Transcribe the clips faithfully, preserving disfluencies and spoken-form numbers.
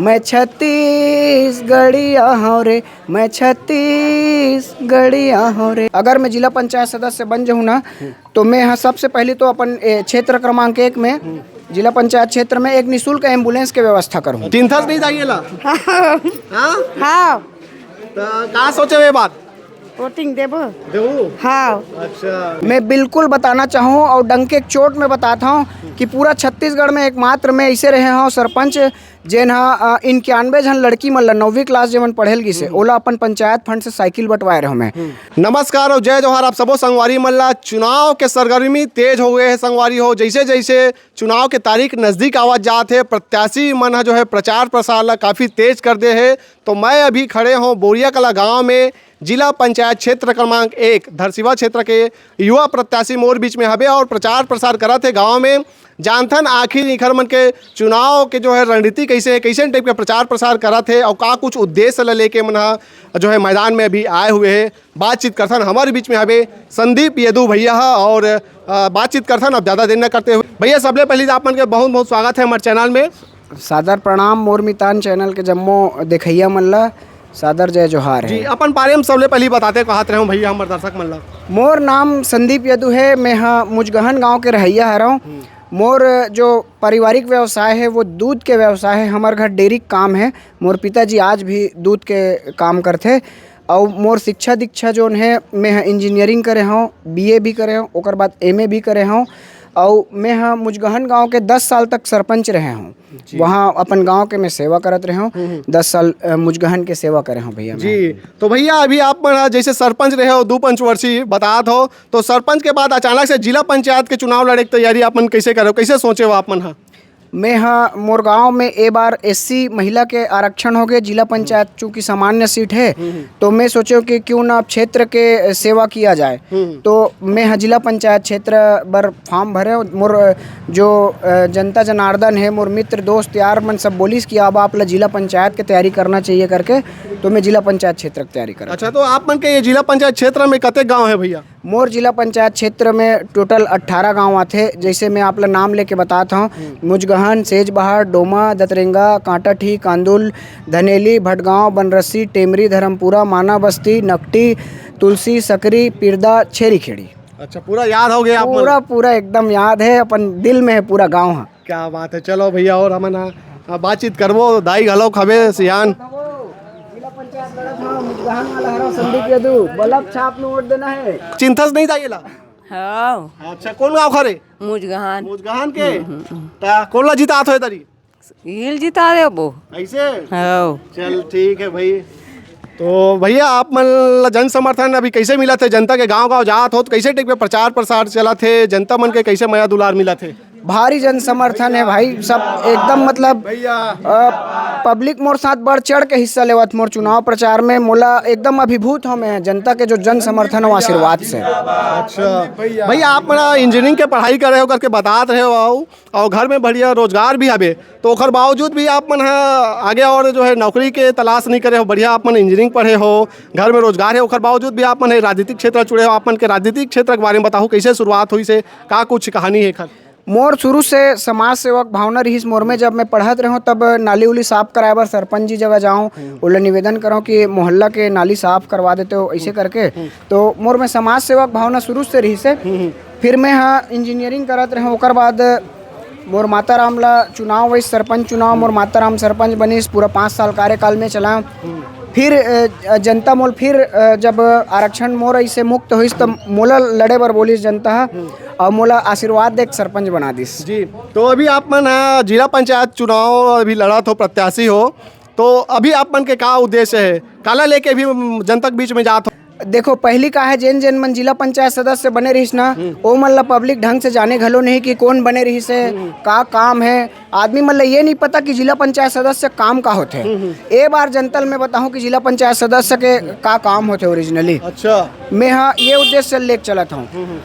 मैं छत्तीसगढ़िया हूँ रे, मैं छत्तीसगढ़िया हूँ रे। अगर मैं जिला पंचायत सदस्य बन जाऊँ ना, तो मैं यहाँ सबसे पहले तो अपन ए, क्षेत्र क्रमांक एक में, जिला पंचायत क्षेत्र में एक निशुल्क एम्बुलेंस के व्यवस्था करूँ। चिंता से नहीं जाइए ला। हाँ। हाँ। तो का सोचे हुए बात? वोटिंग देबो। देबू? हाँ। अच्छा। मैं बिल्कुल बताना चाहूँ और डंके के चोट में बताता हूँ कि पूरा छत्तीसगढ़ में एकमात्र मैं ऐसे रहे हूँ सरपंच, जेन ह, अ, इक्यानवे झन लड़की मन ला नौवीं क्लास जेमन पढ़े लगिस हे, हम्म। ओला अपन पंचायत फंड से साइकिल बंटवाए रहे मैं। हम्म। नमस्कार और जय जोहार आप सबो संगवारी मन ला। चुनाव के सरगर्मी तेज हो गए हे संगवारी हो, जैसे जैसे चुनाव के तारीख नजदीक आवत जात हे, प्रत्याशी मन ह जो है प्रचार प्रसार ला काफी तेज कर दे हे। तो मैं अभी खड़े हों बोरिया कला गांव में, जिला पंचायत क्षेत्र क्रमांक एक धरसीवा क्षेत्र के युवा प्रत्याशी मोर बीच में हबे और प्रचार प्रसार करत हे गांव में। जानथन आखिर इखर मन के चुनाव के जो है रणनीति कैसे है, कैसे टाइप के प्रचार प्रसार करत हे और का कुछ उद्देश्य ला लेके मन ह जो है मैदान में अभी आए हुए हे। बातचीत करथन, हमारे बीच में हबे संदीप यदु भैया ह और, अ, बातचीत करथन। अब ज्यादा देर न करते हुए भैया, सबले पहले तो आप मन के बहुत बहुत स्वागत है हमारे चैनल में। सादर प्रणाम मोर मितान चैनल के जम्मो देखइया मन ला, सादर जय जोहार जी। है। अपन बारे में सबले पहले बताते कहत रहे हूँ भैया हमर दर्शक मन ला। मोर नाम संदीप यदु है, मैं हा मुजगहन गांव के रहइया हरौं। हम्म। मोर जो पारिवारिक व्यवसाय है वो दूध के व्यवसाय है। हमर घर डेयरी के काम है। मोर पिताजी आज भी दूध के काम करथे। अउ मोर शिक्षा दीक्षा जोन है, मैं ह इंजीनियरिंग करे हौं, बीए भी करे हौं, ओकर बाद एमए भी करे हौं। अउ मैं ह मुजगहन गांव के दस साल तक सरपंच रहे हौं। जी। वहाँ अपन गांव के मैं सेवा करत रहे हौं। हम्म, हम्म। दस साल, अ, मुजगहन के सेवा करे हौं भैया मैं। जी, तो भैया अभी आप मन ह जैसे सरपंच रहे हो दू पंचवर्षीय बतात हो, तो सरपंच के बाद अचानक से जिला पंचायत के चुनाव लड़े के तैयारी आप मन कैसे करे हो, कैसे सोचे हो आप मन ह? मैं ह मोर गांव में ए बार एससी महिला के आरक्षण हो गए, जिला पंचायत चूंकि सामान्य सीट है, हम्म, हम्म। तो मैं सोचे कि क्यों ना क्षेत्र के सेवा किया जाए। हम्म। तो मैं ह जिला पंचायत क्षेत्र बर फॉर्म भरे। मोर जो, अ, जनता जनार्दन है, मोर मित्र दोस्त यार मन सब बोलिस कि अब आप ला जिला पंचायत के तैयारी करना चाहिए करके, तो मैं जिला पंचायत क्षेत्र की तैयारी करत अच्छा, हूँ। तो आप मन के ये जिला पंचायत क्षेत्र में कतेक गांव है भैया? मोर जिला पंचायत क्षेत्र में टोटल अट्ठारह गांव आथे, जैसे मैं आप ला नाम लेके बतात हौं, हम्म। मुजगहन, सेजबहार, डोमा, दतरेंगा, कांटाठी, कांदुल, धनेली, भटगांव, बनरसी, टेमरी, धर्मपुरा, माना बस्ती, नकटी, तुलसी, सकरी, पिरदा, छेरीखेड़ी। अच्छा, पूरा याद हो गया आप मन? पूरा, पूरा एकदम याद है, अपन दिल में है पूरा गांव ह। क्या बात है। चलो भैया, और हमन ह, ह, बातचीत करबो। दाई घलो खबे सियान। जिला पंचायत लड़त हव, मुजगहन वाला हरव संदीप यदु, बल्ब छाप में वोट देना है। चिंथस नहीं था ये ला? हव। अच्छा, कौन गांव खरे? मुजगहन। मुजगहन के? हम्म, हम्म, हम्म। ता कौन ला जितात होय तरी? इल जिता देबो। ऐसे? हव। चल, ठीक है भाई। तो भैया, आप मन ला जन समर्थन अभी कैसे मिलत हे? जनता के गांव-गांव जात हो, तो कैसे टाइप के प्रचार प्रसार चलत हे? जनता मन के कैसे मया दुलार मिलत हे? भारी जन समर्थन है भाई, सब एकदम मतलब, अ, पब्लिक मोर साथ बढ़ चढ़ के हिस्सा लेवत मोर चुनाव प्रचार में। मोला एकदम अभिभूत हो मैं जनता के जो जन समर्थन हो आशीर्वाद से। अच्छा भैया, आप मन इंजीनियरिंग के पढ़ाई करे हो करके बतात रहे हो, अउ घर में बढ़िया रोजगार भी हवे, तो ओकर बावजूद भी आप मन ह आगे और जो है नौकरी के तलाश नहीं करे हो, बढ़िया आप मन इंजीनियरिंग पढ़े हो, घर में रोजगार है, ओकर बावजूद भी आप मन ह राजनीतिक क्षेत्र चुने हो। आप मन के राजनीतिक क्षेत्र के बारे में बताहू, कैसे शुरुआत होइस हे, का कुछ कहानी है एखर? मोर शुरू से समाज सेवक भावना रहिस मोर में। जब मैं पढ़त रहूं तब नाली उली साफ कराए बर सरपंच जी जगह जाऊं, हम्म। ओला निवेदन करूं कि मोहल्ला के नाली साफ करवा देते हो, ऐसे हम्म। करके। हम्म। तो मोर में समाज सेवक भावना शुरू से रहिस हे। हम्म, हम्म। फिर मैं हा इंजीनियरिंग करत रहूं, ओकर बाद मोर माता राम ला चुनाव वइस, सरपंच चुनाव, मोर माता राम सरपंच बनिस, पूरा पाँच साल कार्यकाल में चला। हम्म। फिर, अ, जनता मोल फिर, अ, जब आरक्षण मोर ऐसे मुक्त होइस, तब मोला लड़े बर बोलिस जनता ह, हम्म। और मोला आशीर्वाद देके सरपंच बना दिस। जी, तो अभी आप मन ह जिला पंचायत चुनाव अभी लड़त हो, प्रत्याशी हो, तो अभी आप मन के का उद्देश्य है, काला लेके अभी जनता के बीच में जात हो? देखो, पहली का है, जेन जेन मन जिला पंचायत सदस्य बने रहिस ना, हम्म। ओ मन ला पब्लिक ढंग से जाने घलो नहीं कि कौन बने रहिस है, हम्म। का काम है। आदमी मन ला ये नहीं पता कि जिला पंचायत सदस्य काम का होथे। हम्म, हम्म। ए बार जनता ल मैं बताहूँ कि जिला पंचायत सदस्य के का काम होथे ओरिजिनली। अच्छा। मैं हा ये उद्देश्य से लेके चलत हूँ। हम्म, हम्म।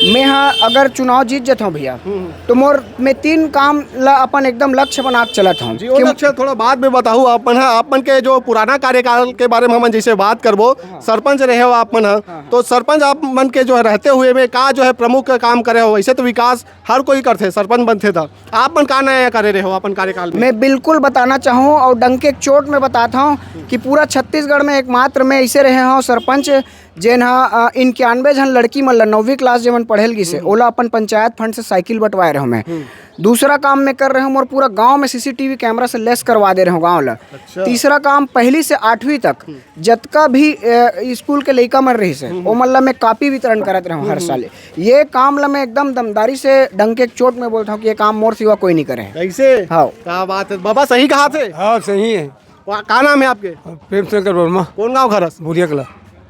मैं हा अगर चुनाव जीत जथव भैया, हम्म। तो मोर मैं तीन काम ला अपन एकदम लक्ष्य बना के चलत हूँ जी, वो कि लक्ष्य थोड़ा बाद में बताहू। आप मन हा, आप मन के जो पुराना कार्यकाल के बारे में हमन जैसे बात करबो, हाँ। सरपंच रहे हो आप मन हा, हाँ, हाँ। तो सरपंच आप मन के जो है रहते हुए में का जो है प्रमुख काम करे हो? वैसे तो विकास हर कोई करथे, सरपंच बनथे त आप मन का नया करे रहे हो अपन कार्यकाल में? मैं बिल्कुल बताना चाहूँ और डंके के चोट में बताता हूँ कि पूरा छत्तीसगढ़ में एकमात्र मैं ऐसे रहे हूँ सरपंच, जेन हा, अ, इक्यानवे झन लड़की मन ला, नौवीं क्लास जेमन पढ़े ल गिसे, हम्म। ओला अपन पंचायत फंड से साइकिल बंटवाए रहे हूँ मैं। हम्म। दूसरा काम मैं कर रहे हूँ, मोर पूरा गांव में सीसीटीवी कैमरा से लैस करवा दे रहे हूँ गांव ला। अच्छा। तीसरा काम, पहली से आठवीं तक हम्म। जतका भी, अ, स्कूल के लइका मन रहिस हे, हम्म। ओमन ला मैं कॉपी वितरण करत रहे हूँ हर हम्म। साल। ये काम ला मैं एकदम दमदारी से, डंके के चोट में बोलता हूँ कि ये काम मोर सिवा कोई नहीं करे। कैसे? हाँ। क्या बात है बाबा, सही कहा थे। हाँ, सही है। वा-, का नाम है आपके? प्रेम शंकर वर्मा। कौन गांव घर है? भूरिया कला।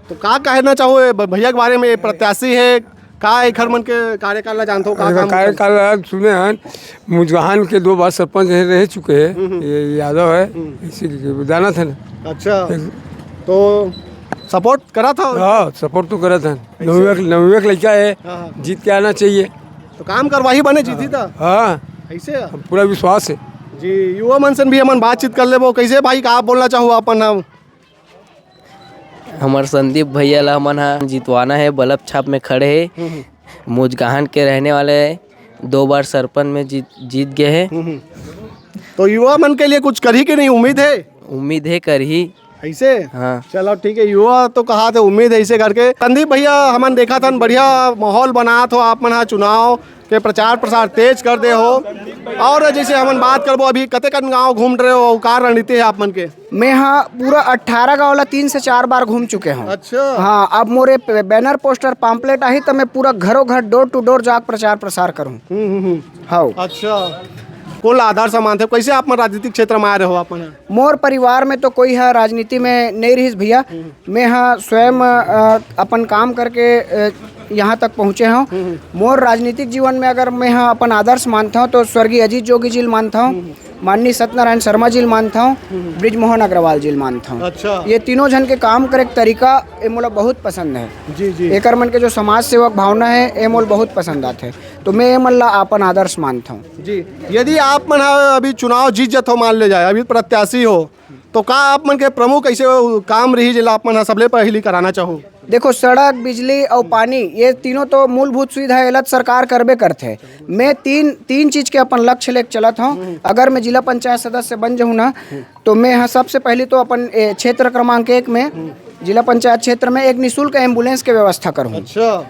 तो का कहना चाहो ये ब-, भैया के बारे में? ये प्रत्याशी है, का एखर मन के कार्यकाल ला जानथो, का एकर काम कार्यकाल ला सुने हन, मुजगहान के दो बार सरपंच रहे, रह चुके हैं, हम्म, हम्म। ये यादव है, हम्म। इसी के जाना था ना। अच्छा, एक तो सपोर्ट करा था? हाँ, सपोर्ट तो करा था। ऐसे? नववे के, नववे के लड़का है, हाँ, हाँ। जीत के आना चाहिए। तो काम करवाही बने जीती था? हाँ। ऐसे है? हम पूरा विश्वास है। जी, युवा मन से भी हमन बातचीत कर लेबो। कैसे भाई, का बोलना चाहो अपन नाम? हमर संदीप भैया ला हमन हा जितवाना है, बल्ब छाप में खड़े है। हम्म, हम्म। मुजगहान के रहने वाले है, दो बार सरपंच में जीत, जीत गए है। हम्म, हम्म। तो युवा मन के लिए कुछ करही कि नहीं, उम्मीद है? उम्मीद है करही। ऐसे? हाँ। चलो ठीक है, युवा तो कहा थे, उम्मीद है ऐसे करके। संदीप भैया, हमन देखा था बढ़िया माहौल बना थो आप मन हा चुनाव के प्रचार प्रसार तेज कर दे हो। और जैसे हमन बात करबो, अभी कतेकन गांव घूम रहे हो, का रणनीति है आप मन के? मैं हा पूरा अट्ठारह गांव ला तीन से चार बार घूम चुके हूँ। अच्छा। हाँ, अब मोरे पे-, बैनर पोस्टर पाम्पलेट आही त मैं पूरा घरों घर, डोर टू डोर जाके प्रचार प्रसार करूँ। हम्म, हम्म, हम्म। हाँ। अच्छा, कौन ला आधार सम्मान थे, कैसे आप मन राजनीतिक क्षेत्र में आ रहे हो आप मन? मोर परिवार में तो कोई है राजनीति में नहीं रहिस भैया। हम्म। मैं हा स्वयं, अ, अपन काम करके, अ, यहाँ तक पहुँचे हूँ। हम्म। मोर राजनीतिक जीवन में अगर मैं हा अपन आदर्श मानता हूँ तो स्वर्गीय अजीत जोगी जी ल मानता हूँ, हम्म। माननीय सत्यनारायण शर्मा जी ल मानता हूँ, हम्म। बृजमोहन अग्रवाल जी ल मानता हूँ। अच्छा। ये तीनों झन के काम करे के तरीका ये मोला बहुत पसंद है। जी, जी। एकर मन के जो समाज सेवक भावना है, ये मोला बहुत पसंद आथे। तो मैं ये मन ला अपन आदर्श मानता हूँ। जी, यदि आप मन हा अभी चुनाव जीत जथो, मान ले जाए, अभी प्रत्याशी हो, तो का आप मन के प्रमुख ऐसे काम रही जेला आप मन ह सबले पहिली कराना चाहो? देखो, सड़क, बिजली अउ पानी, ये तीनों तो मूलभूत सुविधा एला त सरकार करबे करथे। मैं तीन, तीन चीज के अपन लक्ष्य लेके चलत हूँ। अगर मैं जिला पंचायत सदस्य बन जाऊँ ना, तो मैं ह सबसे पहली तो अपन, ए, क्षेत्र क्रमांक एक में, जिला पंचायत क्षेत्र में एक निशुल्क एम्बुलेंस के व्यवस्था करूँ। अच्छा।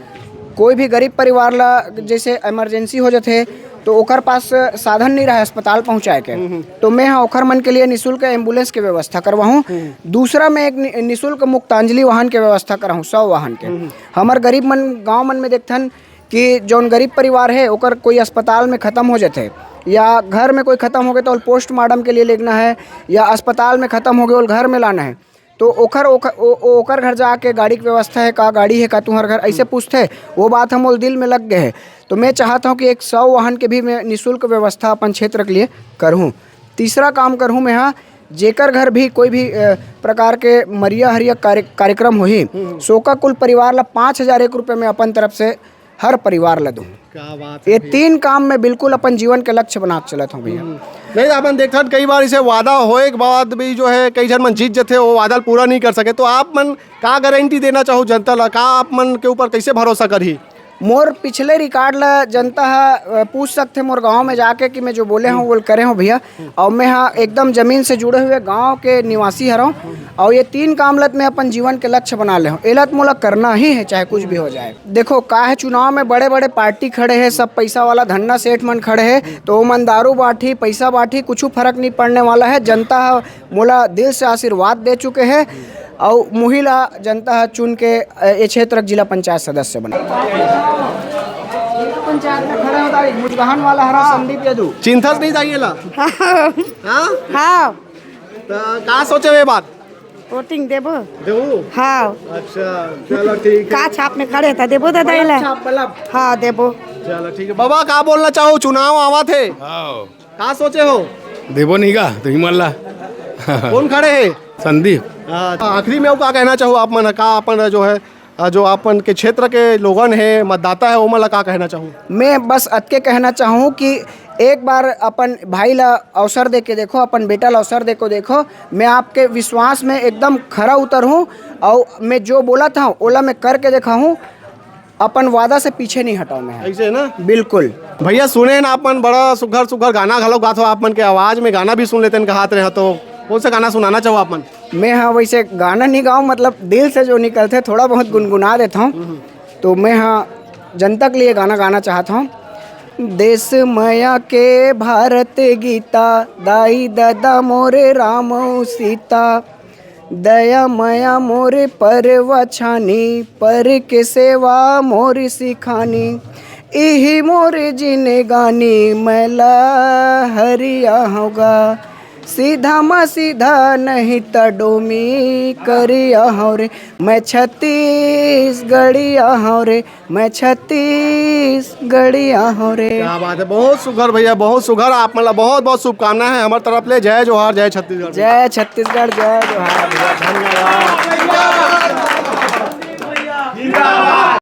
कोई भी गरीब परिवार ला जैसे इमरजेंसी हो जाथे, तो ओकर पास साधन नहीं रहे अस्पताल पहुंचाए के, हम्म, हम्म। तो मैं ह ओखर मन के लिए निशुल्क एम्बुलेंस के व्यवस्था करवाहूँ। हम्म। दूसरा, मैं एक नि-, निशुल्क मुक्तांजलि वाहन के व्यवस्था कराहूँ, सौ वाहन के। हम्म। हमर गरीब मन, गांव मन में देखथन कि जौन गरीब परिवार है, ओकर कोई अस्पताल में खत्म हो जाथे या घर में कोई खत्म हो गए, तो पोस्टमार्टम के लिए लेगना है, या अस्पताल में खत्म हो गए, ओल घर में लाना है, तो ओकर, ओकर, ओ-, ओ-, ओकर घर जाके गाड़ी के व्यवस्था है का, गाड़ी है का तुम्हार घर, ऐसे पूछथे। वो बात ह मोर दिल में लग गए है। तो मैं चाहत हूँ कि एक सौ वाहन के भी मैं निशुल्क व्यवस्था अपन क्षेत्र के लिए करहूँ। तीसरा काम करहूँ मैं हा, जेकर घर भी कोई भी, अ, प्रकार के मरिया हरिया कार्य-, कार्यक्रम होही, हम्म। शोकाकुल परिवार ला पाँच हजार एक रुपये में अपन तरफ से हर परिवार ला दूँ। क्या बात है ये भैया। तीन काम मैं बिल्कुल अपन जीवन के लक्ष्य बना के चलत हूँ भैया। हम्म। नहीं, अपन देखथन कई बार इसे वादा होए के बाद भी जो है कई झन मन जीत जथे, वो वादा ल पूरा नहीं कर सके, तो आप मन का गारंटी देना चाहो जनता ला? का आप मन के ऊपर कैसे भरोसा करही? मोर पिछले रिकॉर्ड ला जनता ह, अ, पूछ सकथे मोर गांव में जाके कि मैं जो बोले हूँ, वो करे हूँ भैया। और मैं हा एकदम जमीन से जुड़े हुए गांव के निवासी हरव। और ये तीन काम लत मैं अपन जीवन के लक्ष्य बना ले हूँ। एलत मोला करना ही है, चाहे कुछ भी हो जाए। देखो, का है, चुनाव में बड़े-बड़े पार्टी खड़े हैं, सब पैसा वाला धन्ना सेठ मन खड़े हैं, तो ओमन दारू बांटही, पैसा बांटही, कुछू फर्क नहीं पड़ने वाला है। जनता ह मोला दिल से आशीर्वाद दे चुके हैं, अउ मुही ला जनता ह चुन के, अ, ये क्षेत्र के जिला पंचायत सदस्य बना। जिला पंचायत में खड़े होता है मुजगहन वाला हरा संदीप यदु। चिंथस नहीं जाइए ला। हाँ? हाँ। तो का सोचे हुए बात? वोटिंग देबो। देबो? हाँ। अच्छा, चलो ठीक है। का छाप में खड़े था, देबो दादा बल्ब इला? छाप, बल्ब। हाँ, देबो। चलो ठीक है। बाबा, का बोलना चाहो? चुनाव आवा थे। हाँ। का सोचे हो? देबो नहीं का, तो हिमन ला। कौन खड़े है? संदीप। हाँ, आखिरी में का कहना चाहो आप मन, का अपन जो है अ, जो आप मन के क्षेत्र के लोगन हे, मतदाता हे, ओमन ला का कहना चाहहू? मैं बस अतके कहना चाहहूँ कि एक बार अपन भाई ला अवसर दे के देखो, अपन बेटा ला अवसर दे के देखो। मैं आपके विश्वास में एकदम खरा उतरहूँ अउ मैं जो बोलत हँव, ओला मैं करके देखाहूँ। अपन वादा से पीछे नहीं हटँव मैं। अइसे ना? बिल्कुल। भैया, सुने हन आप मन बड़ा सुघर सुघर गाना घलो गात हव, आप मन के आवाज में गाना भी सुन लेतेन कहत रहे हँव, तो कौन सा गाना सुनाना चाहहू आप मन? मैं ह वइसे गाना नहीं गाँव, मतलब दिल से जो निकलथे थोड़ा बहुत गुनगुना देथँव। तो मैं ह जनता के लिए गाना गाना चाहत हँव। देश मया के भारत गीता, दाई ददा मोरे राम अउ सीता, दया मया मोरे परवा छानी, पर के सेवा मोर सिखानी, इही मोर जिनगानी, मैं लहरिया हँव गा। सीधा म सीधा नहीं त डोमी करिया हँव रे, मैं छत्तीसगढ़िया हँव रे, मैं छत्तीसगढ़िया हँव रे। क्या बात है, बहुत सुघर भैया, बहुत सुघर। आप मन ला बहुत बहुत शुभकामना हे हमर तरफ ले। जय जोहार, जय छत्तीसगढ़। जय छत्तीसगढ़, जय जोहार भैया, धन्यवाद।